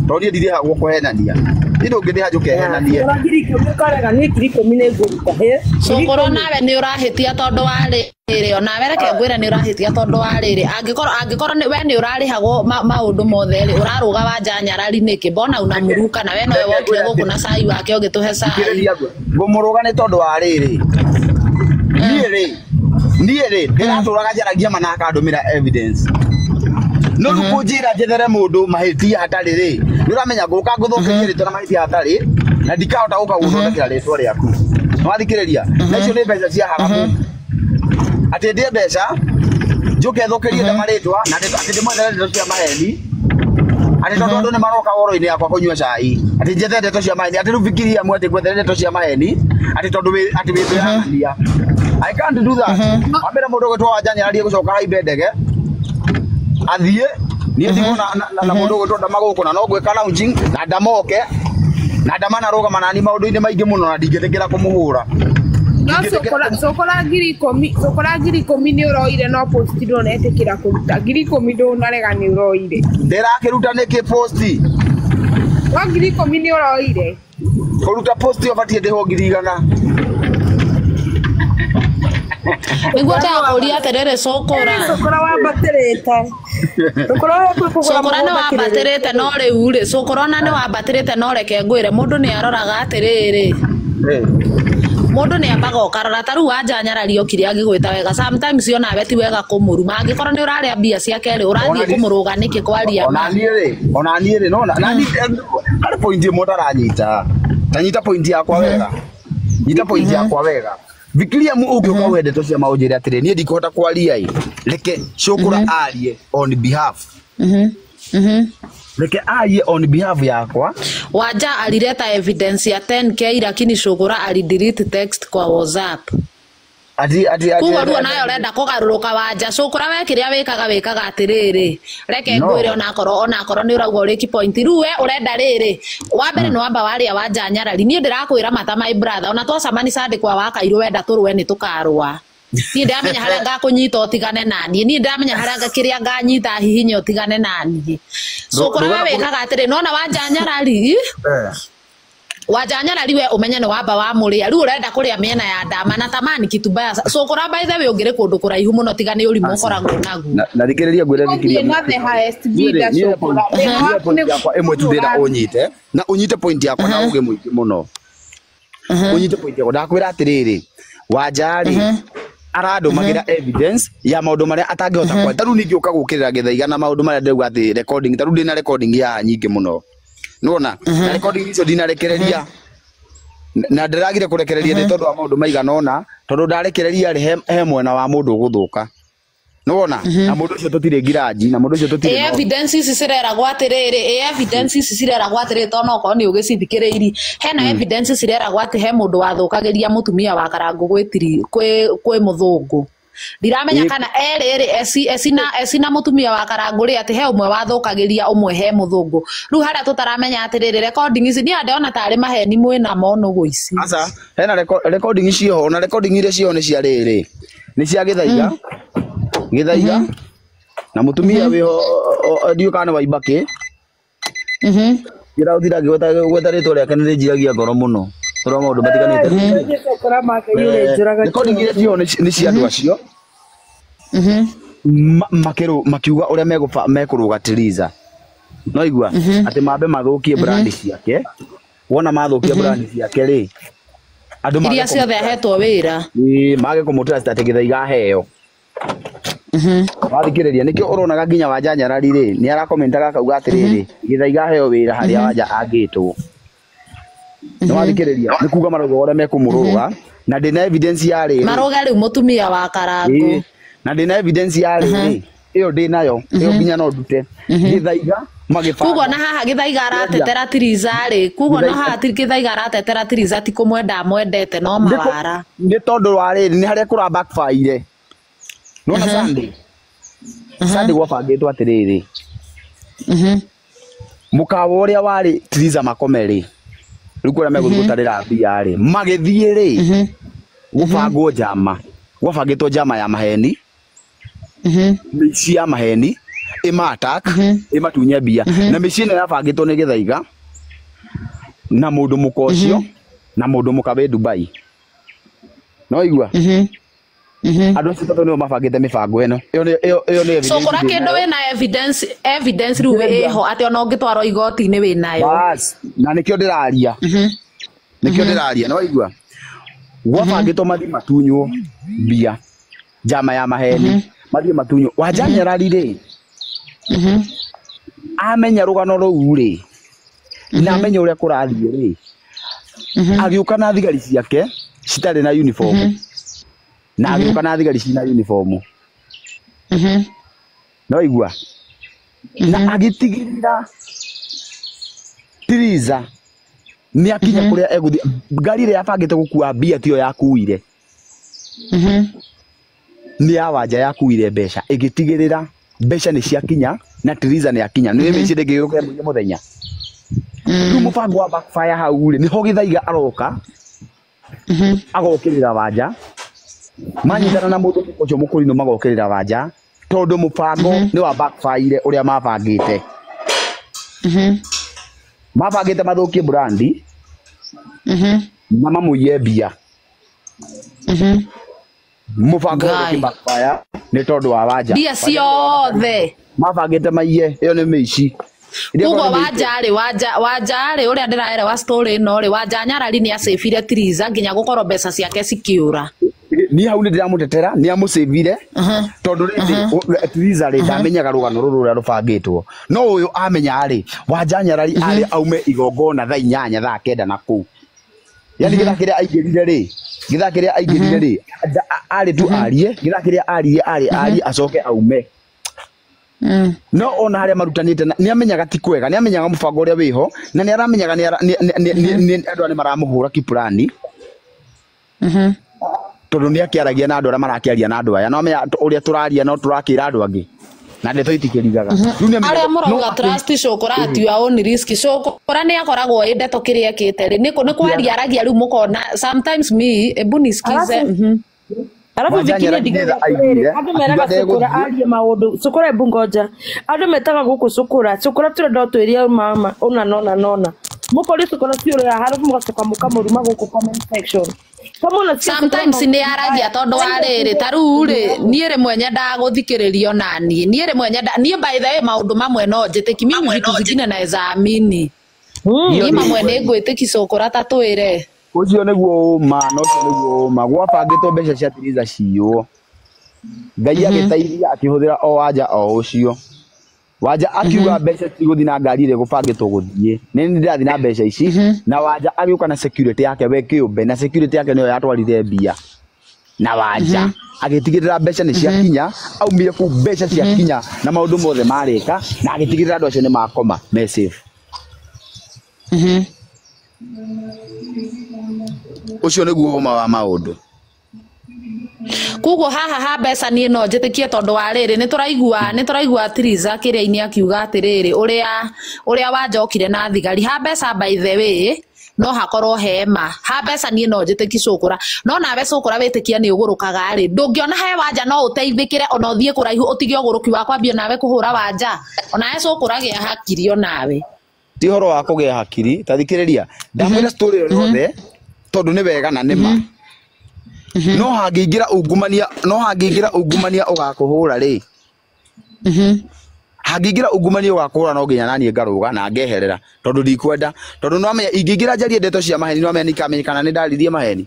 Tondũ niĩ ndirĩhagwo kũhenania. Niĩ ndũngĩndĩha njũke henanie. Ngiri ikũmi ũkarega niĩ ngiri ikũmi nĩ ngũruta. Cũkũrũ nawe nĩ ũrahĩtia tondũ wa rĩrĩ, onawe reke ngwĩre nĩ ũrahĩtia tondũ wa rĩrĩ, angĩkorwo we nĩ ũrarĩhagwo maũndũ mothe rĩ, ũrarũga Wanja Nyarari nĩkĩ? Mbona unamũruka na we nowe wokire gũkũ na cai wake ũgĩtũhe cai. Thikĩrĩria ngũmũrũga nĩ tondũ wa rĩrĩ. Niĩ rĩ ndĩratũraga njaragia ma na akandũmĩra evidence. No rĩu kũnjĩra njethere mũndũ mahĩtia hatarĩ rĩ, nĩ ũramenya ngũka ngũthũkĩrie rĩtwa na mahĩtia hatarĩ, na ndikahota gũka gũthondekera rĩtwa rĩaku. Nĩwathikĩrĩria? Na icio nĩ mbeca cia haramu. Atĩ ndĩe mbeca njũke thũkĩrie ndama rĩtwa na atĩ ndĩmwethere ndeto cia maheni, atĩ tondũ andũ nĩ maroka woro-inĩ yakwa kũnyua cai, atĩ njethe ndeto cia maheni, atĩ rĩu fikiria mwe atĩ ngwethere ndeto cia maheni, atĩ tondũ atĩ wĩ thũ ya. I can't do that. Wambere mũndũ ũgwĩtwo Wanja Nyarari egũcoka haimbe ndege athiĩ, niĩ ndigwo na mũndũ ũgwĩtwo Ndama gũkũ, na no ngwĩka launching na Ndama oke, na Ndama narũgama nani maũndũ-inĩ maingĩ mũno na ndingĩtĩkĩra kũmũhũra. No cũkũra ngiri ikũmi, cũkũra ngiri ikũmi nĩ ũroire no post ndũnetĩkĩra kũruta. Ngiri ikũmi ndũnarega nĩ ũroire. Ndĩrakĩruta nĩkĩ post? No ngiri ikũmi nĩ ũroire. Kũruta post ũbatiĩ ndĩhwo ngiri igana. Nĩguo ndakũria atĩrĩrĩ, cũkũra. Cũkũra wambatĩrĩte. Cũkũra ũrĩa Cũkũra nĩ wambatĩrĩte no rĩu rĩ, cũkũra ona nĩ wambatĩrĩte no reke ngwĩre mũndũ nĩ aroraga atĩrĩrĩ. Mũndũ nĩ ambaga ũkarora ta rĩu Wanja Nyarari okire agĩgwĩta wega, sometimes onawe ti wega kũmũruma, angĩkorwo nĩ ũrarĩa mbia ciake rĩ, ũrathiĩ kũmũrũga nĩkĩ kwaria ma? Ona niĩ rĩ, no na niĩ harĩ point ĩmwe ndaranyita. Ta nyita point yakwa wega. Nyita point yakwa wega. Fikiria mu ũngĩũka ũhe ndeto cia ma ũnjĩre atĩrĩ, niĩ ndikũhota kwaria ĩ, reke cũkũra arie on behalf. Reke arie on behalf yakwa. Wanja alileta evidence ya 10K lakini Cũkũra alidelete text kwa WhatsApp. Ati ati ati. Koguo rĩu onawe ũrenda kũgarũrũka Wanja. Cũkũra we kĩrĩa wĩkaga atĩrĩrĩ, reke ngwĩre onakorwo nĩ ũrauga ũrĩki point. Rĩu we ũrenda rĩrĩ, wa mbere nĩ wamba waria Wanja Nyarari. Niĩ ndĩrakwĩra mata my brother, ona twacemania Sunday kwa Wakairũ wenda tũrũe nĩ tũkarũa. Niĩ ndĩramenya harĩa ngakũnyita ũtigane naniĩ. Niĩ ndĩramenya harĩa kĩrĩa nganyita hihinye ũtigane naniĩ. Cũkũra we wĩkaga atĩrĩ, nona Wanja Nyarari? Wanja Nyarari we ũmenye nĩ wamba wa mũrĩa. Rĩu ũrenda kũrĩa mĩena ya Ndama na tamani kitu mbaya. Cũkũra by the way ũngĩrĩ kũndũ kũraihu mũno tiga nĩ ũrimũ ũkoragwo naguo. Na thikĩrĩria ngwĩre thikĩrĩria. Not the highest bidder cũkũra. Niĩ point yakwa ĩmwe tu ndĩrenda ũnyite, na ũnyite point yakwa na ũgĩ mũingĩ mũno. Ũnyite point yakwa, ndakwĩra atĩrĩrĩ, Wanja rĩ, arandũmagĩra evidence ya maũndũ marĩa atangĩhota kwaria. Ta rĩu ningĩũka gũkĩrĩra Gĩthaiga na maũndũ marĩa ndĩrauga atĩ recording, ta rĩu ndĩna recording ya nyingĩ mũno. Nĩwona? Na recording icio ndinarekereria. Na ndĩragire kũrekereria nĩ tondũ wa maũndũ maigana ũna, tondũ ndarekereria rĩ he mwena wa mũndũ ũgũthũka. Nĩwona? Na mũndũ ũcio tũtirĩ ngiraji, na mũndũ ũcio tũtirĩ. Evidence ici cireragwo atĩrĩrĩ, evidence ici cireragwo atĩrĩrĩ, tondũ okorwo nĩ ũgĩcithikĩrĩirie, hena evidence cireragwo atĩ he mũndũ wathũkagĩria mũtumia wa Karangũ kwĩ mũthũngũ. Ndiramenya kana erĩ rĩ, eci na mũtumia wa Karangũ rĩ, atĩ he ũmwe wathũkagĩria ũmwe he mũthũngũ. Rĩu harĩa tũtaramenya atĩrĩrĩ, recording ici niĩ ndĩrona tarĩ maheni mwĩnamo nũgũ ici. Aca, hena recording icio, ona recording iria ciho nĩ cia rĩrĩ, nĩ cia Gĩthaiga. Gĩthaiga na mũtumia wĩho ndiũĩ kana nĩ wa Ibaki. Ndĩraũthira ngĩgweta rĩtwa rĩake nĩ rĩnjiragia ngoro mũno. Tondũ wa maũndũ matiganĩte. Recording iria ciho nĩ cia andũ acio. Makiuga ũrĩa mekũrũga Theresa. No igua atĩ mambe mathũkie brand ciake. Wona mathũkia brand ciake rĩ, andũ iria ciothe ahetwo wĩra. Ĩĩ, mage kũmũtrust atĩ Gĩthaiga aheo. Wathikĩrĩria nĩkĩo ũronaga nginya Wanja Nyarari rĩ, nĩ arakomentaga akauga atĩrĩrĩ, Gĩthaiga aheo wĩra harĩa Wanja angĩtwo. Nĩ wathikĩrĩria nĩ kuga marauga ũrĩa mekũmũrũga, na ndĩna evidence ya rĩrĩ. Marũga rĩu mũtumia wa Karangũ. Na ndĩna evidence ya rĩrĩ, ĩyo ndĩnayo, ĩyo nginya no ndute. Gĩthaiga magĩbanga. Koguo na haha Gĩthaiga aratetera Theresa rĩ, koguo na haha Gĩthaiga aratetera Theresa ti kũmwenda amwendete no mawara. Nĩ tondũ wa rĩrĩ, nĩ harĩa kũra backfire. Nona Sunday. Sunday gwabangĩtwo atĩrĩrĩ. Mũkawa ũrĩa warĩ Theresa Makome rĩ, rĩu kũrĩa megũthiĩ gũtarĩra mbia rĩ, magĩthiĩ rĩ, gũbangwo njama. Gwabangĩtwo njama ya maheni. Mĩici ya maheni. Ĩma attack ĩmatunye mbia na mĩciĩ ĩno yabangĩtwo nĩ Gĩthaiga na mũndũ mũka ũcio na mũndũ mũka wĩ Dubai. No igua andũ acio tatũ nĩo mabangĩte mĩbango ĩno. Ĩyo nĩ so evidence kora ndĩ kĩndũ nayo. wĩna evidence rĩu ĩho atĩ ona ũngĩtwarwo igoti-inĩ wĩnayo. Bas, na nĩkĩo ndĩraria. Nĩkĩo ndĩraria, no igua. Gwabangĩtwo mathiĩ matunywo mbia njama ya maheni mathiĩ matunywo. Wanja Nyarari rĩ amenya rũgano rũu rĩ na amenya ũrĩa kũrathiĩ rĩ agĩũka na thigari ciake citarĩ na uniform na agĩũka na thigari cina uniform no igua na agĩtigĩrĩra Tiriza nĩ akinya kũrĩa egũthiĩ. Ngari ĩrĩa yabangĩte gũkua mbia tiyo yakuire, nĩ ya Wanja yakuire mbeca, ĩgĩtigĩrĩra mbeca nĩ ciakinya na Tiriza nĩ akinya. Nĩ mĩciĩ ndĩngĩgĩũka ĩmwe mũthenya. Rĩu mũbango wa backfire hau rĩ nĩho Gĩthaiga aroka agokĩrĩra Wanja manyitana na mũndũ ũcio mũkũrinũ magokĩrĩra Wanja tondũ mũbango nĩ wa backfire ũrĩa mabangĩte. Mabangĩte mathũkie brandi na mamũiye mbia. Mũbango ũyũ Ngai. backfire nĩ tondũ wa Wanja. Mbia ciothe mabangĩte maiye, ĩyo nĩ mĩici. Iria koguo korwo nĩ mĩici. Wanja rĩ ũrĩa ndĩraerewa story ĩno rĩ Wanja Nyarari nĩ acĩbire Tiriza nginya gũkorwo mbeca ciake cikĩũra. Niĩ hau nĩ ndĩramũtetera nĩ amũcĩvire tondũ rĩrĩ Tiriza rĩ ndamenyaga rũgano rũrũ rũrĩa rũbangĩtwo no ũyũ amenya rĩ Wanja Nyarari arĩ aume igongona thaa 8 thaa 9 na kũu yani gĩthaa kĩrĩa aingĩrire rĩ gĩthaa kĩrĩa aingĩrire rĩ arĩ tu arie gĩthaa kĩrĩa aririe arĩ arie acoke aume no ona harĩa marutanĩte nĩ amenyaga ti kwega nĩ amenyaga mũbango ũrĩa wĩho na nĩ aramenyaga nĩ andũ aya nĩ maramũhũra kipurani tondũ nĩ akĩaragia na andũ arĩa marakĩaria na andũ aya no amenya ũrĩa tũraria no tũrakĩra andũ angĩ na ndeto itikĩrigaga. Rĩu nĩ arĩa amenyaga no mũrauga trust Cũkũra at your own risk. Cũkũra nĩ akoragwo ĩ ndeto kĩrĩa ekĩte rĩ nĩ kwaria aragia rĩu mũkona sometimes me ebu nisikize. Alafu Wanja vikine Nyarari ndigaga nĩgetha atĩrĩrĩ aiguire andũ meraga akiuga Cũkũra ndegũthiĩ. arie maũndũ Cũkũra ebu ngoja andũ metaga gũkũ Cũkũra Cũkũra tũrenda ũtwĩrie mama ũna nona nona mũkorio Cũkũra ciũrĩa harabu mũgacoka mũkamũruma gũkũ comment section. Kama unasikia Cũkũra Sometimes maũndũ nĩ aragia tondũ wa rĩrĩ ta rĩu rĩ niĩ rĩmwe nyendaga gũthikĩrĩrio na niĩ rĩmwe nyenda niĩ by the way maũndũ mamwe no njĩtĩki mimi vitu zingine naweza amini niĩ mamwe nĩ ngwĩtĩki Cũkũra ta twĩre. Ũcio nĩguo ũma na ũcio nĩguo ũma gwabangĩtwo mbeca cia Tiriza ciywo Ngai agĩteithia akĩhũthĩra o Wanja o ũcio. Wanja akiuga mbeca cigũthiĩ na ngari ĩrĩa ĩgũbangĩtwo gũthiĩ nĩ niĩ ndĩrathiĩ na mbeca ici na Wanja agĩũka na security yake we kĩũmbe na security yake nĩyo yatwarire mbia na Wanja agĩtigĩrĩra mbeca nĩ ciakinya aumire kũu mbeca ciakinya na maũndũ mothe marĩka na agĩtigĩrĩra andũ acio nĩ makoma me safe. Ũcio nĩguo ũma wa maũndũ. Koguo haha ha mbeca niĩ no njĩtĩkie tondũ wa rĩrĩ nĩ tũraigua Tiriza kĩrĩa-inĩ akiuga atĩrĩrĩ ũrĩa Wanja okire na thigari ha mbeca by the way no hakorwo hema ha mbeca niĩ no njĩtĩki Cũkũra no nawe Cũkũra wĩtĩkia nĩ ũgũrũkaga rĩ ndũngĩona he Wanja no ũteithĩkĩre ona ũthiĩ kũraihu ũtige ũgũrũki wa kwambia nawe kũhũra Wanja onawe Cũkũra gĩa hakiri onawe. Ti ũhoro wa kũgĩa hakiri ta thikĩrĩria ndamwĩra story ĩyo yothe tondũ nĩ wega na nĩ ma no hangĩingĩra ungumania no hangĩingĩra ungumania ũgakũhũra rĩ hangĩingĩra ungumania ũgakũhũra no nginya naniĩ ngarũga na ngeherera tondũ ndikwenda tondũ no amenya ingĩingĩra njarie ndeto cia maheni no amenya nikamenyekana nĩ ndaririe maheni.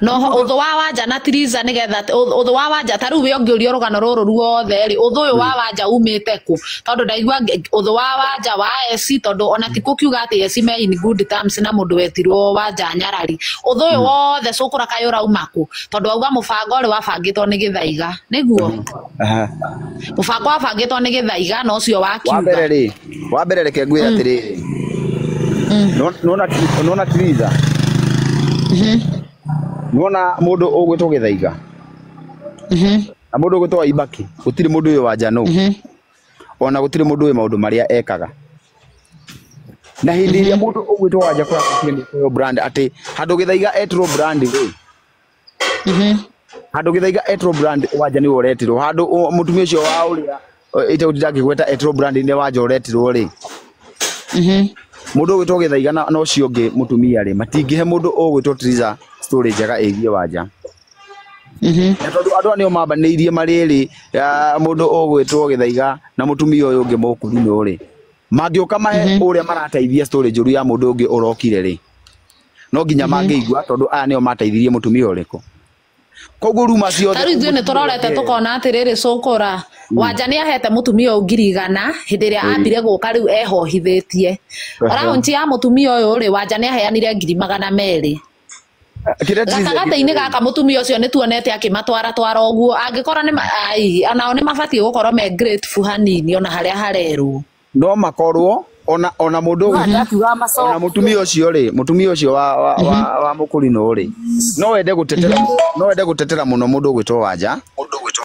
No ũthũ wa Wanja na Tiriza nĩgetha ũthũ wa Wanja ta rĩu we ũngĩũrio rũgano rũrũ ruothe rĩ ũthũ ũyũ wa Wanja umĩte kũ tondũ ndaigua ũthũ wa Wanja wa Esi tondũ ona ti kũkiuga atĩ Esi me in good terms na mũndũ wetirwo Wanja Nyarari ũthũ ũyũ wothe Cũkũra kaĩ ũrauma kũ tondũ auga mũbango ũrĩ wabangĩtwo nĩ Gĩthaiga nĩguo mũbango wabangĩtwo nĩ Gĩthaiga na ũcio Wa mbere wakiuga rĩ wa mbere reke ngwĩre atĩrĩrĩ nona Tiriza nona mũndũ ũgwĩtwo Gĩthaiga na mũndũ ũgwĩtwo Waibaki gũtirĩ mũndũ ũyũ Wanja nũ ona gũtirĩ mũndũ ũĩ maũndũ marĩa ekaga na hĩndĩ ĩrĩa mũndũ ũgwĩtwo Wanja kũrakũire nĩ kũheo brand atĩ handũ Gĩthaiga etirwo brand rĩ handũ Gĩthaiga etirwo brand Wanja nĩwe ũretirwo handũ mũtumia ũcio wa ũrĩa itegũtinda ngĩgweta etirwo brand-inĩ Wanja ũretirwo rĩ mũndũ ũgwĩtwo Gĩthaiga na ũcio ũngĩ mũtumia rĩ matingĩhe mũndũ ũgwĩtwo Triza story njega ĩgiĩ Wanja. Na tondũ andũ aya nĩo mambanĩirie marĩ erĩ mũndũ ũgwĩtwo Gĩthaiga na mũtumia ũyũ ũngĩ Mũkũrinũ rĩ mangĩũka mahe ũrĩa marateithia story njũru ya mũndũ ũngĩ ũrokire rĩ no nginya mangĩigua tondũ aya nĩo mateithirie mũtumia ũrĩkũ. Koguo ruma ciothe ta rĩu ithuĩ nĩ tũrorete tũkona atĩrĩrĩ cũkũra Wanja nĩ ahete mũtumia ũyũ 100,000 hĩndĩ ĩrĩa ambire gũka rĩu ehohithĩtie. Raunti ya mũtumia ũyũ rĩ Wanja nĩ aheanire 200,000. Gatagatĩ-inĩ gaka mũtumia ũcio nĩ tuonete akĩmatwara twara ũguo angĩkorwo nĩ ai onao nĩ mabatiĩ gũkorwo me grateful hanini ona harĩa harerwo. No makorwo ona mũndũ ona mũtumia ũcio rĩ mũtumia ũcio wa Mũkũrinũ rĩ no wende gũtetera mũno mũndũ ũgwĩtwo Wanja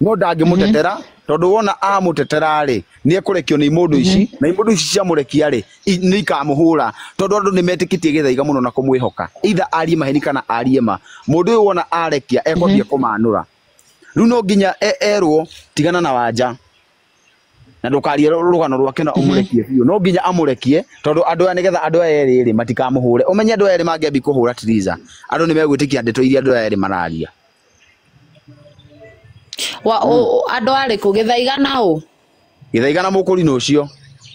no ndangĩmũtetera tondũ wona amũtetera rĩ nĩ ekũrekio nĩ imũndũ ici na imũndũ ici ciamũrekia rĩ nĩ ikamũhũra tondũ andũ nĩ metĩkĩtie Gĩthaiga mũno na kũmwĩhoka either arie maheni kana arie ma. Mũndũ ũyũ wona arekia ekwambia kũmanũra rĩu no nginya erwo tigana na Wanja na ndukarie rugano rwake na umurekie biũ no nginya amũrekie tondũ andũ aya nĩgetha andũ aya erĩ rĩ matikamũhũre. Ũmenye andũ aya erĩ mangĩambi kũhũra Triza andũ nĩ megwĩtĩkia ndeto iria andũ aya erĩ mararia. Wa andũ arĩkũ Gĩthaiga na ũ? Gĩthaiga na Mũkũrinũ ũcio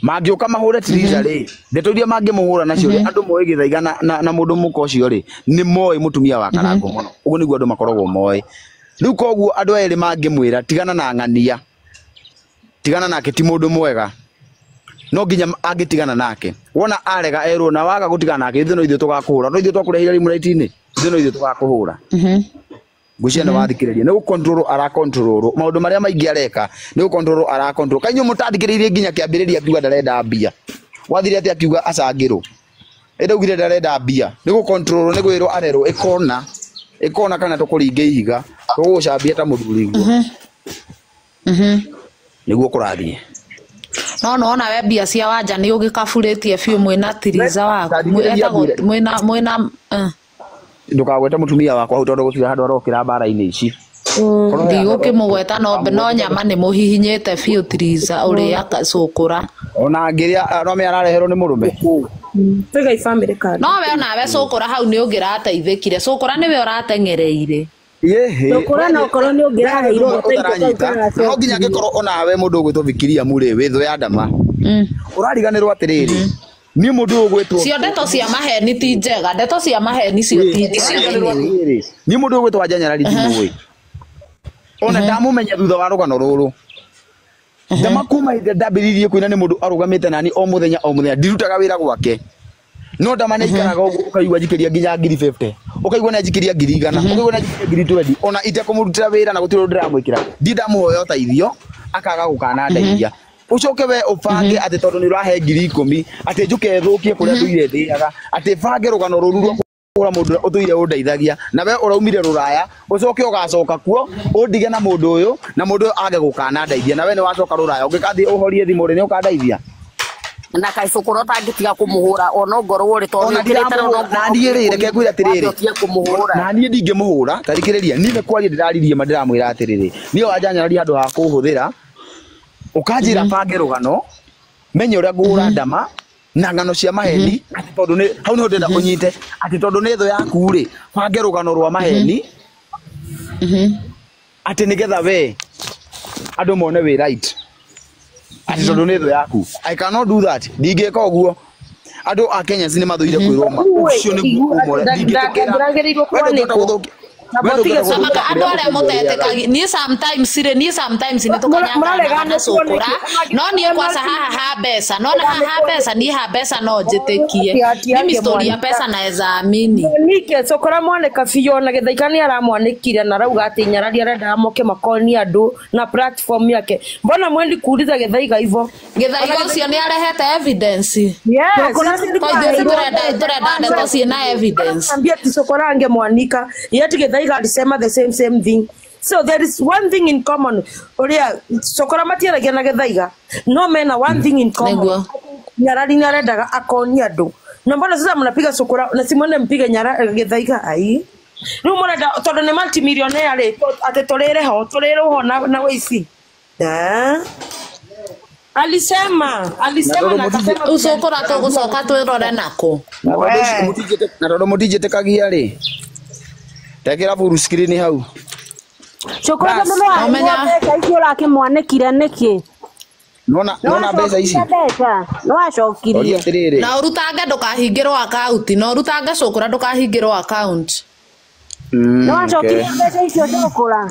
mangĩũka mahũre Triza rĩ ndeto iria mangĩmũhũra nacio rĩ andũ moĩ Gĩthaiga na mũndũ mũka ũcio rĩ nĩ moĩ mũtumia wa Karangũ mũno. Ũguo nĩguo andũ makoragwo moĩ. Rĩu koguo andũ aya erĩ mangĩmwĩra tigana na ng'ania tigana nake ti mũndũ mwega no nginya angĩtigana nake wona arega erwo na waga gũtigana nake ithuĩ no ithuĩ tũgakũhũra no ithuĩ twakũrehire limelight-inĩ ithuĩ no ithuĩ tũgakũhũra. Ngwĩciria nĩ wathikĩrĩria nĩ gũcontrol ara control maũndũ marĩa maingĩ areka nĩ gũcontrol ara control. Kaĩ inyuĩ mũtathikĩrĩirie nginya kĩambĩrĩria akiuga ndarenda mbia wathire atĩ akiuga acangĩrwo ĩndaugire ndarenda mbia nĩ gũcontrol nĩ gwĩrwo arerwo ĩkona ĩkona kana tũkũringe ihiga tũgũgũcambia ta mũthuri guo nĩguo kũrathiĩ. No nona we mbia cia Wanja nĩ ũgĩkaburĩtie biũ mwĩna Triza waku mwĩna ndũkagwete mũtumia wakwa hau tondũ gũtirĩ handũ arokĩra mbara-inĩ ici. Ndigũkĩmũgweta no nyama nĩ mũhihinyĩte biũ Triza ũrĩa cũkũra ona angĩrĩa no me arareherwo nĩ mũrũme. Tũigai family card. No we onawe cũkũra hau nĩ ũngĩrateithĩkire cũkũra nĩwe ũrateng'ereire. Cũkũra no korwo nĩ ũngĩraheirwo ũteithio no nginya angĩkorwo onawe mũndũ ũgwĩtwo Bikiria Murĩ wĩ thũ ya ndama ũrariganĩrwo atĩrĩrĩ niĩ mũndũ ũyũ ũgwĩtwo cio ndeto cia maheni ti njega ndeto cia maheni cio ti njega niĩ mũndũ ũgwĩtwo Wanja Nyarari ndimũĩ ona ndamũmenya thutha wa rũgano rũrũ ndama kuma hĩndĩ ndambĩrĩirie kũina nĩ mũndũ arũgamĩte nani o mũthenya o mũthenya ndirutaga wĩra gwake no ndama nĩ aikaraga ũguo ũkaigua njikĩria nginya 50,000 ũkaigua nĩ njikĩria 100,000 ũkaigua nĩ njikĩria 20,000 ona itekũmũrutĩra wĩra na gũtirĩ ũndũ ndĩramwĩkĩra ndi ndamũhoya ũteithio akaga gũkana ndeithia ucoke we ubange atĩ tondũ nĩ ũrahe 10,000 atĩ njũke thũkie kũrĩa ndũire ndĩaga atĩ bange rũgano rũru rwa kũhũra mũndũ ũrĩa ũtũire ũndeithagia na we ũraumire rũraya ũcoke ũgacoka kuo ũndige na mũndũ ũyũ na mũndũ ũyũ age gũkana ndeithia na we nĩ wacoka rũraya ũngĩkathiĩ ũhorie thimũ rĩ nĩ ũkandeithia na kaĩ cũkũra ũtangĩtiga kũmũhũra ona ngorwo rĩ tondũ ũkĩrĩte na niĩ rĩ reke ngwĩre atĩrĩrĩ na niĩ ndingĩmũhũra ta thikĩrĩria niĩ nĩ kwaria ndĩraririe ma ndĩramwĩra atĩrĩrĩ niĩ Wanja Nyarari handũ ha kũhũthĩra ũkanjĩra bange rũgano menye ũrĩa ngũhũra ndama na ng'ano cia maheni atĩ tondũ nĩ hau nĩho ndĩrenda ũnyite atĩ tondũ nĩ thũ yaku rĩ bange rũgano rwa maheni atĩ nĩgetha we andũ mone wĩ right atĩ tondũ nĩ thũ yaku. I cannot do that ndingĩka ũguo andũ a Kenya nĩ mathũire kwĩrwo ma ũcio nĩguo ũmore ndingĩragĩrĩirwo kwanĩkwo Samaka andũ arĩa mũtetĩkagia niĩ sometimes rĩ niĩ sometimes nĩ tũkanyangana na cũkũra no niĩ kwaca haha ha mbeca no na haha ha mbeca niĩ ha mbeca no njĩtĩkie mimi story ya pesa naeza amini nike cũkũra mwanĩka biũ ona Gĩthaiga nĩ aramwanĩkire na arauga atĩ Nyarari arendaga moke makonie andũ na platform yake mbona mwendi kuuliza Gĩthaiga hivo Gĩthaiga ũcio nĩ arehete evidence. Yes ithuĩ tũrenda ndeto ciĩna evidence. Ambia ati cũkũra angemwanika yet Gĩthaiga alisema the same thing. So there is one thing in common. Uria cũkũra matiaragia na Gĩthaiga no mena one thing in common. Nyarari nĩ arendaga akonia andũ Na mbona sasa mnapiga sokora na si mwende mpige nyara Githaiga ai? Riu murenda tondu ni multimillionaire ri ati turire ho na wici. Eh? Alisema na akasema ucukura tũgũcoka twĩrore nako. Na tondũ mũtinjĩtĩkagia rĩ, tekĩra full screen hau. Cukura tondũ nĩ mbeca icio ũrakĩmwanĩkire nĩkĩ? Nona mbeca ici. No acokirie. Na ũrutange ndũkahingĩrwo account, na ũrutange cukura ndũkahingĩrwo account. No acokirie mbeca icio cukura.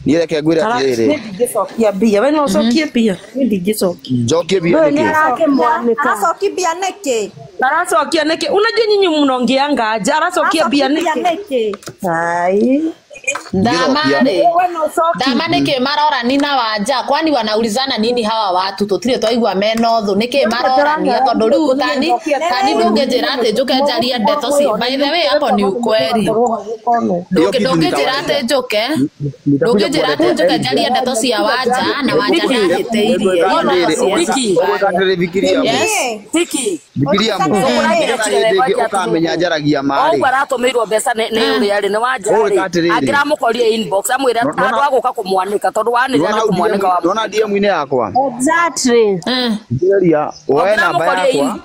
Niĩ reke ngwĩre atĩrĩrĩ. Niĩ ndingĩcokia mbia. We no ũcokie mbia. Niĩ ndingĩcokia. Njokie mbia nĩkĩ? Aracokia mbia nĩkĩ? Aracokia nĩkĩ? Unajua nyinyi mnaongeanga aje? Aracokia mbia nĩkĩ? Ai. Dama nĩkĩ marorani na Wanja? Kwani wanaulizana nini hawa watu? Tũtirĩ twaigua mena ũthũ. Nĩkĩ marorania? Tondũ rĩu tani ndũngĩnjĩra atĩ njũke njarie ndeto ci. By the way, hapo ni ukweli. Ndũngĩnjĩra atĩ njũke. Ndũngĩnjĩra atĩ njũke njarie ndeto cia Wanja na Wanja nĩahĩtĩirie. Viki. Ũkamenya njaragia marĩ. Ũguo aratũmĩirwo mbeca nĩ ũrĩa rĩ, nĩ Wanja rĩ. Angĩramũkorire inbox amwĩre andũ agũka kũmwanĩka tondũ wanĩrĩra nĩ kũmwanĩka wa. Ndona DM-inĩ yakwa. Exactly. Njĩrĩria woe namba yakwa.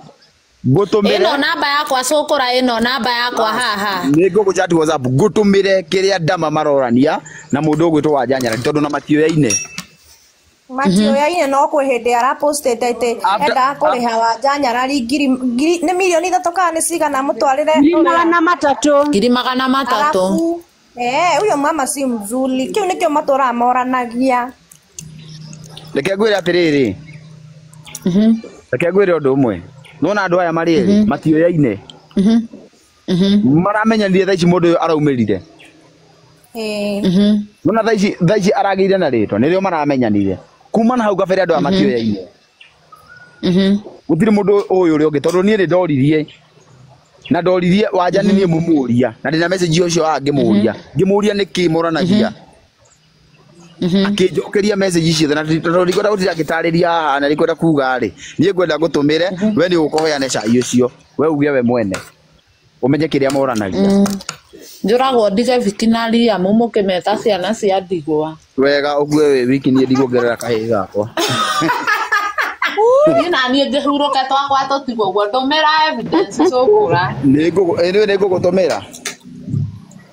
Ngũtũmĩre. Ĩno namba yakwa cukura, ĩno namba yakwa haha. Nĩ ngũgũchat WhatsApp ngũtũmĩre kĩrĩa Dama marorania na mũndũ ũgwĩtwo Wanja Nyarari tondũ na matioyaine. Matioyaine no kwĩ hĩndĩ arapostĩte atĩ endaga kũrĩha Wanja Nyarari ngiri nĩ mirioni 3 kana nĩ cigana amũtwarĩre 300. Ngiri 300. Huyo mama si mzuri. Kĩu nĩkĩo matũraga moranagia. Reke ngwĩre atĩrĩrĩ. Reke ngwĩre ũndũ ũmwe. Nĩwona andũ aya marĩ erĩ matioyaine. Maramenyanire thaa ici mũndũ ũyũ araumĩrire. Nĩwona thaa ici aragĩire na rĩtwa nĩrĩo maramenyanire. Kuma na hau kabere andũ aya matioyaine. Gũtirĩ mũndũ ũyũ ũrĩa ũngĩ tondũ niĩ nĩ ndoririe. Na ndoririe Wanja nĩ niĩ mũmũria na ndĩna message ũcio wa ngĩmũria ngĩmũria nĩkĩ moranagia akĩnjokeria message ciothe na tondũ ndikwenda gũtinda ngĩtarĩria haha na ndikwenda kuga rĩ, niĩ ngwenda ngũtũmĩre we nĩ ũgũka ũheane cai ũcio we uge we mwene ũmenye kĩrĩa moranagia. Njũragwo ndige Viki na Liam mũkĩmeta ciana cia ndigwa. Wega ũkue wĩ wiki niĩ ndikuongerera kahĩĩ gakwa. Niĩ na niĩ ngĩhurũke twakwa tũtigwo ũguo ndũmĩra evidence cukura. Nĩ ngũgũtũmĩra.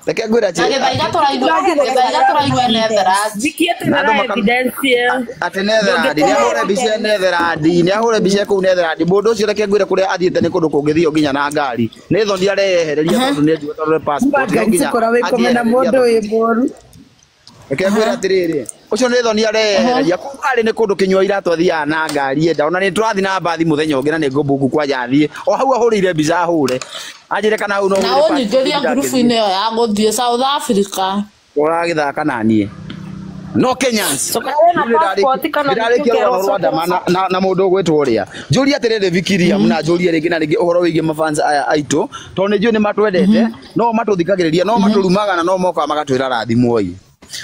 Reke ngwĩre atĩ na Gĩthaiga tũraigua Netherlands. Viki etĩraga evidence ĩyo. Atĩ Netherlands nĩ ahũre mbica Netherlands, nĩ ahũre mbica kũu Netherlands. Mũndũ ũcio reke ngwĩre kũrĩa athiĩte nĩ kũndũ kũngĩthio nginya na ngari. Nĩ thoni areyehereria tondũ nĩ njũĩ tondũ nĩ passport no nginya. Cukura wĩ kũmena mũndũ wĩ mũru. Reke ngwĩre atĩrĩrĩ, ũcio nĩ thoni areyehereria kũu arĩ nĩ kũndũ kĩnyua iratũ athiaga na ngari enda ona nĩ tũrathiĩ na mbathi mũthenya ũngĩ na nĩ ngũmbuku kwanja athiĩ o hau ahũrĩire mbica ahũre anjĩre kana hau no na ũnyingĩrie ngurubu-inĩ ĩyo ya gũthiĩ South Africa. Ũragĩthaka na niĩ no Kenyans ndĩrarĩkia rũgano rwa Dama na mũndũ ũgwĩtwo ũrĩa. Njũrie atĩrĩrĩ Viki Liam na njũrie rĩngĩ na rĩngĩ ũhoro wĩgiĩ mafans aya aitũ tondũ nĩ njũĩ nĩ matwendete no matũthikagĩrĩria no matũrumaga na no mokaga magatwĩra rathimwoi.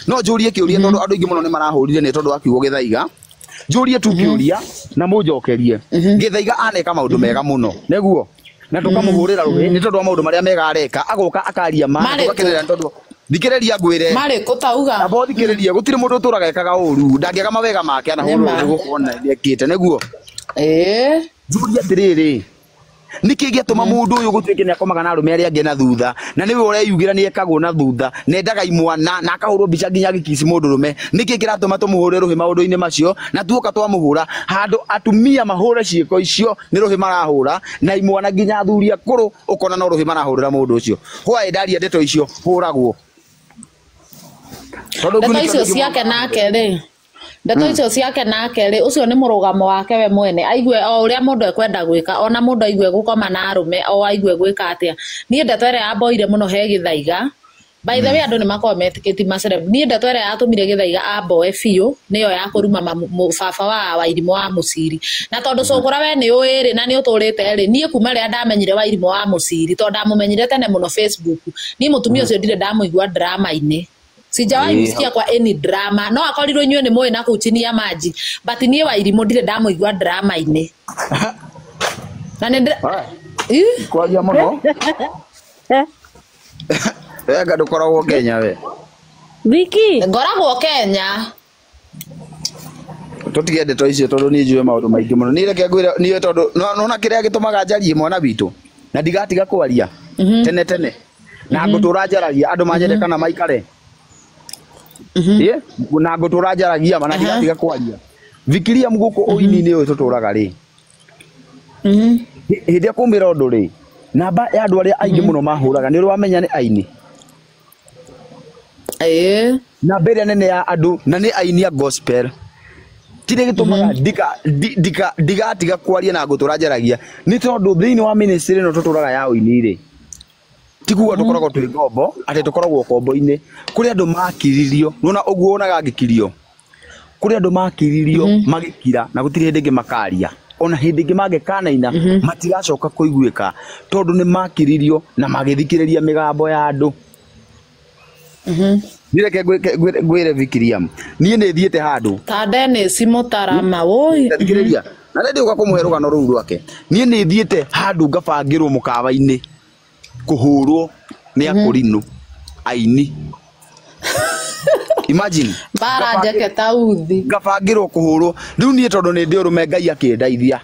No njũrie kĩũria tondũ andũ aingĩ mũno nĩ marahũrire nĩ tondũ wa kiugo Gĩthaiga. Njũrie tu kĩũria na mũnjokerie. Gĩthaiga aneka maũndũ mega mũno nĩguo na tũkamũhũrĩra rũhĩ nĩ tondũ wa maũndũ marĩa mega areka agoka akaria ma tũgakenerera nĩ tondũ thikĩrĩria ngwĩre marĩ kũtauga abo thikĩrĩria gũtirĩ mũndũ ũtũraga ekaga ũru ndangĩaga mawega make anahũrwo rũhĩ gũkuona nĩekĩte nĩguo. Njũrie atĩrĩrĩ, nĩkĩ gĩatũma mũndũ ũyũ gũtuĩke nĩakomaga na arũme arĩa angĩ na thutha na nĩwe ũreyugĩra nĩekagwo na thutha na endaga imwana na akahũrwo mbica nginya agĩkici mũndũrũme? Nĩkĩ kĩratũma tũmũhũre rũhĩ maũndũ-inĩ macio na tuoka twamũhũra handũ atumia mahũre ciĩko icio nĩ rũhĩ marahũra na imwana nginya athuri akũrũ ũkona no rũhĩ marahũrĩra mũndũ ũcio? Hwaĩ ndaria ndeto icio hũragwo ndeto icio ciake nake rĩ, ndeto icio ciake nake rĩ, ũcio nĩ mũrũgamo wake we mwene aigue o ũrĩa mũndũ ekwenda gwĩka ona mũndũ aigue gũkoma na arũme o aigue gwĩka atĩa. Niĩ ndeto ĩrĩa yamboire mũno he Gĩthaiga, by the way andũ nĩ makoragwo metĩkĩtie maceleb, niĩ ndeto ĩrĩa yatũmire Gĩthaiga amboe biũ nĩyo ya kũruma baba wa Wairimũ wa Mũciri. Na tondũ cũkũra we nĩ ũĩ rĩ na nĩ ũtũrĩte rĩ, niĩ kuma rĩrĩa ndamenyire Wairimũ wa Mũciri tondũ ndamũmenyire tene mũno Facebook, niĩ mũtumia ũcio ndirĩ ndamũigua drama-inĩ. Sijawahi msikia kwa any drama. No akorirwo inyuĩ nĩ mũĩ na kũu chini ya maji. But niĩ Wairimũ ndirĩ ndamũigua drama-inĩ. Na nĩ kwaria mũno. Wega ndũkoragwo Kenya we. Viki ngoragwo Kenya. Tũtige ndeto icio tondũ niĩ njũĩ maũndũ maingĩ mũno. Niĩ reke ngwĩre niĩ tondũ nona kĩrĩa gĩtũmaga njarie mwana witũ na ndigatiga kwaria tene tene na ngũtũra njaragia andũ manyende kana maikare. Ĩ na ngũtũra njaragia ma na ndigatiga kwaria. Fikiria gũkũ ũini-inĩ ũyũ tũtũraga rĩ. Hĩndĩ ĩrĩa kũmĩra ũndũ rĩ namba ya andũ arĩa aingĩ mũno mahũraga nĩ ũrĩ wamenya nĩ aini. Ĩĩ. Namba ĩrĩa nene ya andũ na nĩ aini a gospel. Kĩrĩa gĩtũmaga ndigatiga kwaria na ngũtũra njaragia nĩ tondũ thĩinĩ wa ministry ĩno tũtũraga ya ũini rĩ ti kuga tũkoragwo twĩ ngombo atĩ tũkoragwo ngombo-inĩ kũrĩ andũ makiririo nĩwona ũguo wonaga ngĩkirio kũrĩ andũ makiririo magĩkira na gũtirĩ hĩndĩ ĩngĩ makaria ona hĩndĩ ĩngĩ mangĩkanaina matigacoka kũiguĩka tondũ nĩ makiririo na magĩthikĩrĩria mĩgambo ya andũ. Niĩ reke ngwĩre Fikiria niĩ nĩ thiĩte handũ ta Dennis Mutarama woi thikĩrĩria na rĩndĩ ũka kũmũhe rũgano rũu rwake niĩ nĩ thiĩte handũ ngabangĩrwo mũkawa-inĩ kũhũrwo nĩ akũrinũ aini. Imagine mbara njeke ta uthi ngabangĩrwo kũhũrwo rĩu niĩ tondũ nĩ ndĩ ũrũme Ngai akĩndeithia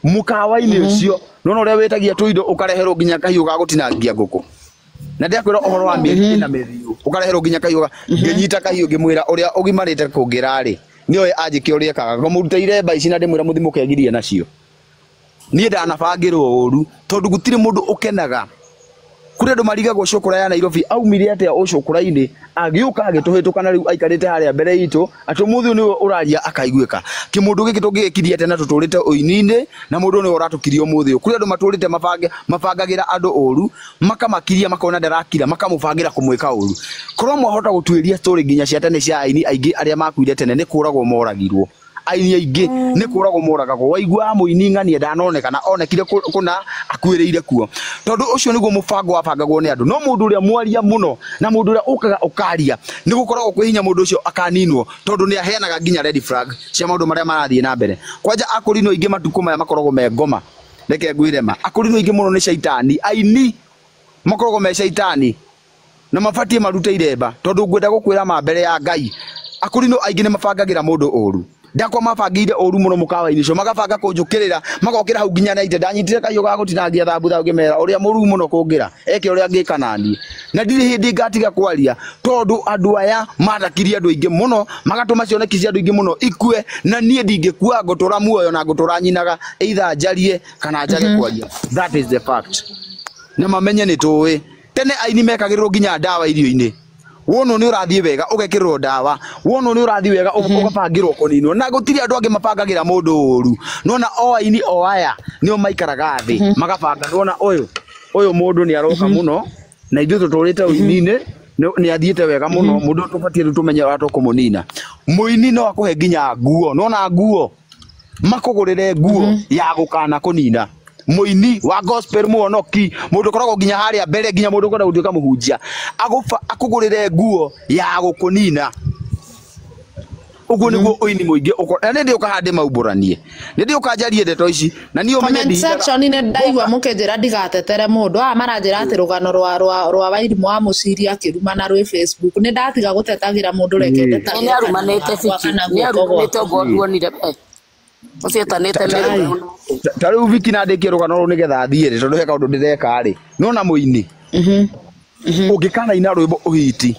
mũkawa-inĩ ũcio nona ũrĩa wĩtagia tũindo ũkareherwo nginya kahiũ ga gũtinangia ngũkũ na ndiakwĩra ũhoro wa mĩeri ĩna mĩthiũ ũkareherwo nginya kahiũ ngĩnyita kahiũ ngĩmwĩra ũrĩa ũgimarĩte kũngĩra rĩ nĩoĩ anjĩke ũrĩa ekaga ngũmũruta iremba ici na ndĩmwĩra mũthiĩ mũkegirie nacio. Niĩ ndanabangĩrwo ũru tondũ gũtirĩ mũndũ ũkenaga. Kũrĩ andũ marigagwo cũkũra ya Nairobi aumire atĩa ũcũkũra-inĩ agĩũka agĩtũhĩtũka na rĩu aikarĩte harĩa mbere itũ atĩ ũmũthĩ ũyũ nĩwe ũraria akaiguĩka. Kĩmũndũ gĩkĩ tũngĩgĩkiria atĩa na tũtũrĩte ũini-inĩ na mũndũ nĩwe ũratũkiria ũmũthĩ ũyũ. Kũrĩ andũ matũrĩte mabangagĩra andũ ũru makamakiria makona ndarakira makamũbangĩra kũmwĩka ũru. Korwo mwahota gũtuĩria story nginya cia tene cia aini aingĩ arĩa makuire tene nĩ kũragwo moragirwo. Aini aingĩ nĩ kũragwo moragagwo waigua mũini ng'ania ndanonekana onekire kũna akuĩrĩire kuo tondũ ũcio nĩguo mũbango wabangagwo nĩ andũ no mũndũ ũrĩa mwaria mũno na mũndũ ũrĩa ũkaga ũkaria nĩ gũkoragwo kwĩ hinya mũndũ ũcio akaninwo tondũ nĩ aheanaga nginya red flag cia maũndũ marĩa marathiĩ na mbere. Kwanja akũrinũ aingĩ matukũ maya makoragwo me ngoma reke ngwĩre ma akũrinũ aingĩ mũno nĩ caitani aini makoragwo me caitani na mabatie marute iremba tondũ ngwenda gũkwĩra ma mbere ya Ngai akũrinũ aingĩ nĩ mabangagĩra mũndũ ũru. Ndakwa mabangĩire ũru mũno mũkawa-inĩ ũcio magabanga kũnjũkĩrĩra magokĩra hau nginya naite ndanyitire kahiũ ga gũtinangia thambutha ngĩmera ũrĩa mũru mũno kũngĩra eke ũrĩa angĩka naniĩ na ndirĩ hĩndĩ ngatiga kwaria tondũ andũ aya matakirie andũ aingĩ mũno magatũma cioneki cia andũ aingĩ mũno ikue na niĩ ndingĩkua ngũtũra muoyo na ngũtũra nyinaga either njarie kana njage kwaria. That is the fact. Na mamenye nĩ tũĩ tene aini mekagĩrĩrwo nginya ndawa irio-inĩ. Wonwo nĩ ũrathiĩ wega ũgekĩrĩrwo ndawa wonwo nĩ ũrathiĩ wega ũgabangĩrwo kũninwo na gũtirĩ andũ angĩ mabangagĩra mũndũ ũru nona o aini o aya nĩo maikaraga thĩ magabanga nona ũyũ mũndũ nĩ aroka mũno na ithuĩ tũtũrĩte ũini-inĩ nĩ athiĩte wega mũno mũndũ tũbatiĩ rĩu tũmenye ũrĩa tũkũmũnina. Mũini no akũhe nginya nguo nona nguo makũgũrĩre nguo ya gũkana kũnina. Mũini wa gospel mũhonoki mũndũ ũkoragwo nginya harĩa mbere nginya mũndũ ũkwenda gũtuĩka mũhunjia akũgũrĩre nguo ya gũkũnina. Ũguo nĩguo ũini mũingĩ na nĩ ndĩũka haha ndĩmaumbũranie nĩ ndĩũka njarie ndeto ici na niĩ ũmenye comment section inĩ ndaigua mũkĩnjĩra ndigatetere mũndũ aya maranjĩra atĩ rũgano rwa Wairimũ wa Mũciri akĩrumana rwĩ Facebook nĩ ndatiga gũtetagĩra mũndũ reke ndetagĩre nĩ arumanĩte Fiki nĩ arumanĩte ũguo ruonire ũcietanĩte mĩrũ ta rĩu Viki na ndĩkie rũgano rũu nĩgetha thiĩ rĩ tondũ he kaũndũ ndĩreka rĩ nona mũini ũngĩkanaina rwĩmbo ũhiti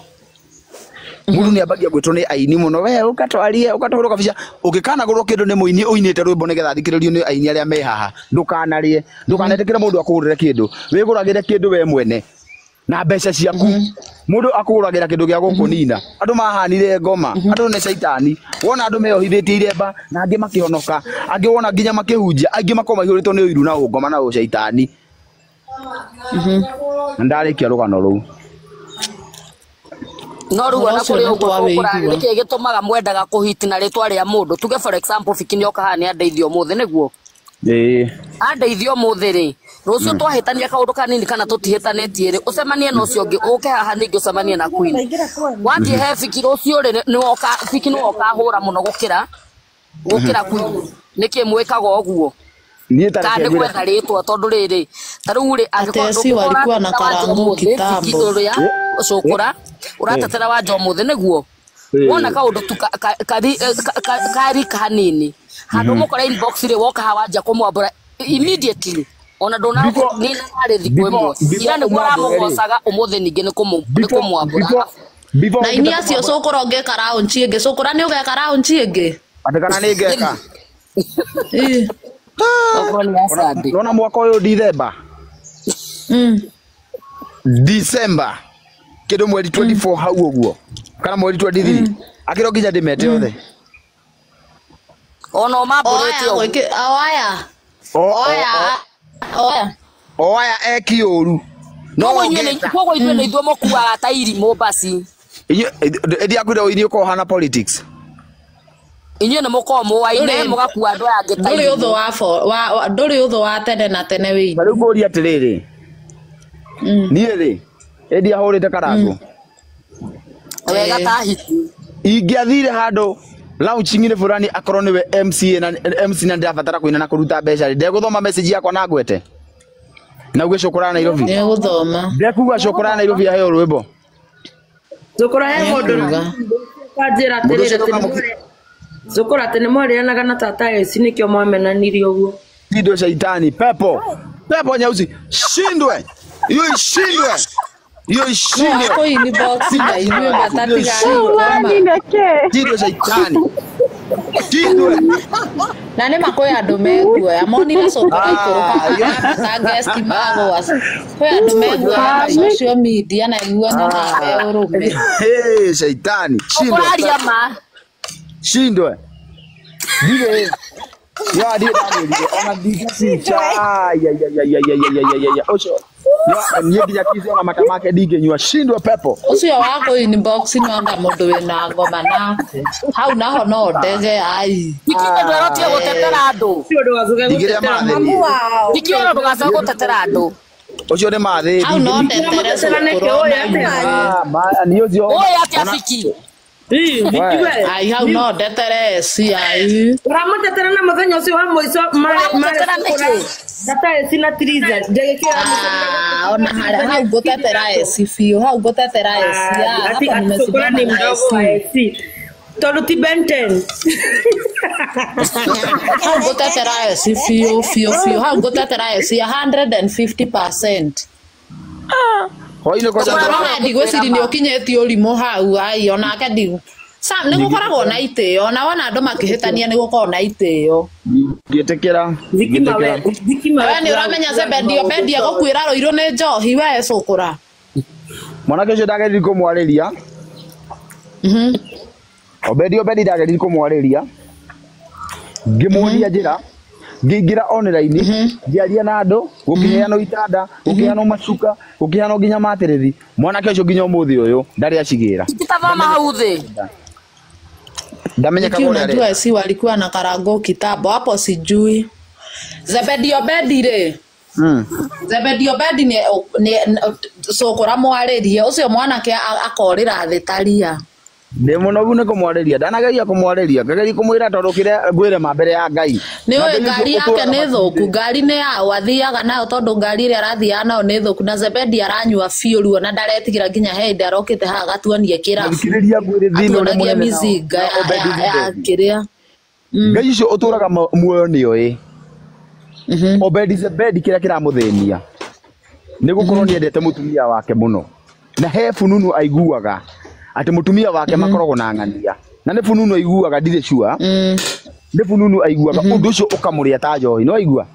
mũndũ nĩ ambagia gwĩtwo nĩ aini mũno we ũkatwarie ũkatũhũrwo kabica ũngĩkanagũrwo kĩndũ nĩ mũini ũinĩte rwĩmbo nĩgetha athikĩrĩrio nĩ aini arĩa me haha ndũkanarĩe ndũkanetĩkĩre mũndũ akũgũrĩre kĩndũ wĩgũragĩre kĩndũ we mwene na mbeca ciaku mũndũ akũgũragĩra kĩndũ gĩa gũkũnina. Andũ mahanire ngoma andũ nĩ caitani wona andũ meyohithĩtie iremba na angĩ makĩhonoka angĩ wona nginya makĩhunjia angĩ makorwo maihũrĩtwo nĩ ũiru na ũngoma na ũcaitani. Na ndarĩkia rũgano rũu no rĩu ona kũrĩ ũguo nĩkĩĩ gĩtũmaga mwendaga kũhiti na rĩtwa rĩa mũndũ tuge for example Fiki nĩoka haha nĩ andeithia ũmũthĩ nĩguo ĩĩ andeithia ũmũthĩ rĩ rũciũ twahĩtania kaũndũ kanini kana tũtihĩtanĩtie rĩ ũcemanie na ũcio ũngĩ ũke haha ningĩ ũcemanie na Queen wathiĩ he Fiki rũciũ rĩ nĩwoka Fiki nĩwe ũkahũra mũno gũkĩra Queen nĩkĩ mwĩkaga ũguo niĩ ta Ka nĩ gwetha rĩtwa tondũ rĩrĩ ta rĩu rĩ Atesi walikuwa na karangu kitambo ũrĩa cũkũra ũratetera Wanja ũmũthĩ nĩguo Wona kaundu tu kari kanini handu mukora inbox ri woka hawa kumwambura immediately ona ndona ni hari thiku imwe ira niguo aramugocaga umuthi ningi ni kumwambura na ini acio cukura ungika round ingi cukura ni ugeka round ingi atikana ni ngeka nona mwaka uyu December December kindu mweri 24 hau uguo kana mweri 23 akiro nginya ndimete othe ono mambũrĩte ũguo oya oya oya oya eki ũru no koguo ithuĩ nĩ ithuĩ mũkuaga ta irimũ basi ĩthi akwĩra inyuĩ ũkorwo hana politics inyuĩ nĩ mũkorwo mũwaine mũgakua andũ aya angĩ ta ndũrĩ ũthũ wa ndũrĩ ũthũ wa tene na tene wĩ rĩu ngũria atĩrĩrĩ niĩ rĩ ĩndi ahũrĩte karango wega ta hiti ingĩathire handũ launching-inĩ fulani akorwo nĩwe MCA na MC na ndĩrabatara kũina na kũruta mbeca rĩ ndegũthoma message yakwa na ngwete na uge cukura Nairobi ndegũthoma ndekuga cukura Nairobi aheo rwĩmbo cukura he mũndũ kanjĩra atĩrĩrĩ cukura atĩ nĩmwarĩanaga na tata eci nĩkĩo mwamenanirie ũguo Shindwe shaitani pepo pepo nyeusi shindwe hiyo ishindwe hiyo ishindwe kwa inbox na inyuĩ shindwe shaitani shindwe na nĩ makwĩ andũ meguoya monire cukura ikũrũka ta guest magwa kwĩ andũ meguoya na social media na iguo nyonaga me ũrũme hey shaitani shindwe shindwe ndirĩ ya ndirĩ ndamwĩrire ona ndingĩcica ya ya ya ya ya ya ya ya ũcio ya niĩ nginya kici ona mata make ndingĩnyua shindwe pepo ũcio wako inbox no anga mũndũ wĩna ngoma nake hau naho no ndege ai Ikite ndwerotie gũtetera andũ Ikite ndũgacoke gũtetera andũ ũcio nĩ mathĩ hau no ndetere cukuru niĩ ũcio ũyũ atĩa Fiki ai hau no ndetere eci ai ũramũtetera na mũthenya ũcio wa mũico ũramũtetera nĩkĩ tata eci na Triza ndagĩkĩra ona harĩa hau ngũtetera eci biũ hau ngũtetera eci ati cukura ni mdogo wa eci tondũ ti Ben 10 hau ngũtetera eci biũ biũ biũ hau ngũtetera eci 150% hwainĩ kwanja ndigwĩciria nĩ ũkinyĩtie ũrimũ hau ai onake ndigu Sam nĩ gũkoragwo na itĩo ona wona andũ makĩhĩtania nĩ gũkoragwo na itĩo ngĩtĩkĩra we nĩ ũramenya Zebedio Bedia gũkuĩra rũirũ nĩ njohi we cũkũra mwanake ũcio ndageririe kũmwarĩria Obedi Obedi ndageririe kũmwarĩria ngĩmuonia njĩra ngĩingĩra online ngĩaria na andũ gũkĩheanwo itanda gũkĩheanwo macuka gũkĩheanwo nginya matĩrĩthi mwanake ũcio nginya ũmũthĩ ũyũ ndarĩ acigĩra Itathoma hau thĩ ndamenyekaga ũrĩa unajua si walikuwa na karango kitambo hapo sijui Zebedi Obedi rĩ Zebedi Obedi ni cũkũra mwarĩrie ũcio mwanake akorĩra thĩ taria ndĩ mũnogu nĩ kũmwarĩria ndanageria kũmwarĩria ngageria kũmwĩra tondũ kĩrĩa ngwĩre ma mbere ya Ngai nĩ ũĩ ngari yake nĩ thũku ngari nĩ yao athiaga nayo tondũ ngari ĩrĩa arathiaga nayo nĩ thũku na Zebedi aranyua biũ ruo na ndaretigĩra nginya he hĩndĩ arokĩte haha agatuonia kĩrabu thikĩrĩria ngwĩre thĩna ũrĩa atuonagia mũnene mĩcinga ya kĩrĩa Ngai ũcio ũtũraga muoyo nĩoĩ Obedi Zebedi kĩrĩa kĩramũthĩnia nĩ gũkorwo nĩendete mũtumia wake mũno na he fununu aiguaga ati mutumia wake makoragwo na ng'ania na nĩ fununu aiguaga ndirĩ sure nĩ fununu aiguaga ũndũ ũcio ũkamũrĩa ta njohi no aigua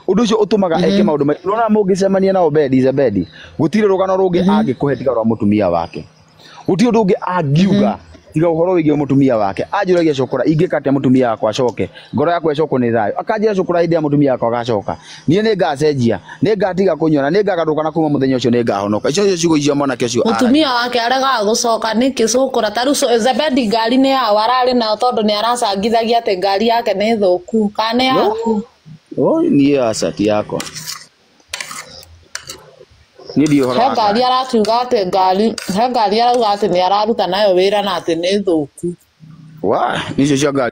ũndũ ũcio ũtũmaga eke maũndũ maingĩ nona mũngĩcemania na Obedi Zebedi gũtirĩ rũgano rũngĩ angĩkũhe tiga rwa mũtumia wake gũtirĩ ũndũ ũngĩ angiuga tiga ũhoro wĩgiĩ mũtumia wake anjũragia cũkũra ingĩka atĩa mũtumia wakwa acoke ngoro yakwa ĩcokwo nĩ thayũ akanjĩra cũkũra hĩndĩ ya mũtumia wakwa agacoka niĩ nĩngacenjia nĩngatiga kũnyua na nĩngagarũrũka na kuma mũthenya ũcio nĩngahonoka icio nĩcio ciugo icio mwanake ũcio aragia mũtumia wake aregaga gũcoka nĩkĩ cũkũra ta rĩu Zebedi ngari nĩ yao ararĩ nayo tondũ nĩ aracangithagia atĩ ngari yake nĩ thũku kana nĩ yaku Oi niĩ aca ti yakwa niĩ ndiũĩ ũhoro he wa ngari ngari arakiuga atĩ ngari he ngari arauga atĩ nĩ araruta nayo wĩra na atĩ nĩ thũku wa nicio cia ngari.